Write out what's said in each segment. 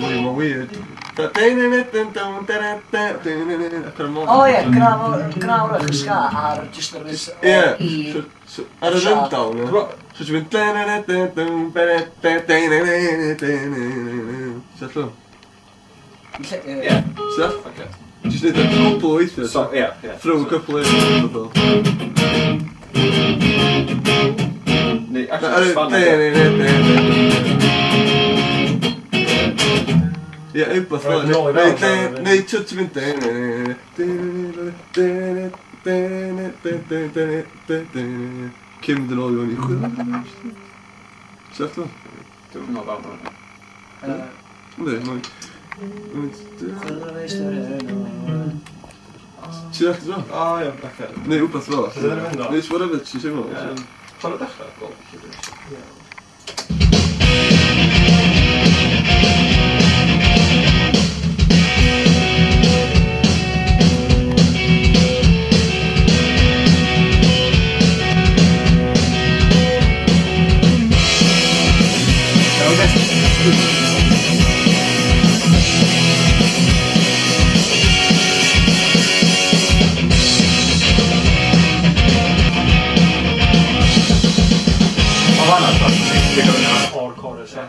Mae'n weird. O ie, gnawr y ska ar just yr Ie, ar y rundown. So ti'n mynd... Ti'n Ie. Ti'n Oce. Just neud y cwpl o weithiau. So, ie, ie. Throw a couple in. Neu, actually, just fan Ie, rhywbeth fel Reit, nôl i fewn, Neu ti'n mynd... Cyn mynd yn ôl i fyny. Ti'n allan? Dwi'n meddwl fel hwnna. Yndi, mae'n... Ti'n allan? O, ie, oce. Neu rhywbeth fel. Lle ydyn nhw'n mynd o? Neu whatever ti'n teimlo. Ie. Pan o dechrau, gweld. O fan'na, O'r chorus, ie.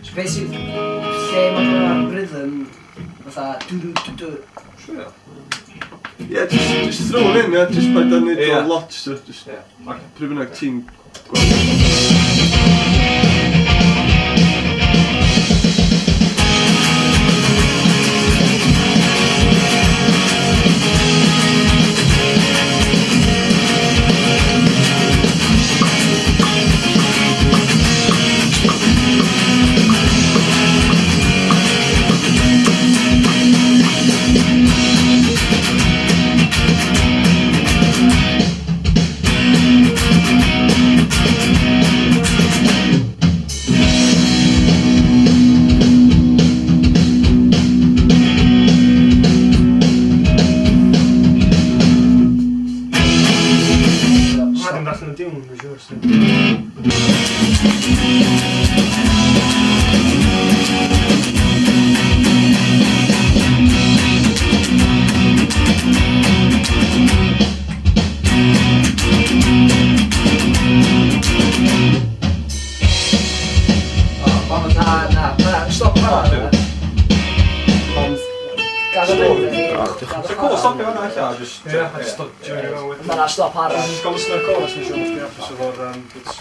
So beth sydd... Lle mae hwnna'r rhythm, fatha du du du du. Siwr. Ie, just throw it in, ie. Just paid â neud o Ie. lot, so just... Ie. Oce. Pryd bynnag ti'n gweld. Hwnna ddim allan o diwn, dwi'n siŵr. So. Na, na, na, stop fan'na. Ond... Gad o fynd. So cool, stopio fan'na ella, just... Ie, a just joinio fewn wedyn. Mae 'na stop arall. Dwi'n gofyn sy'n o'r chorus, mae'n siŵr bod chdi'n hapus efo'r bits.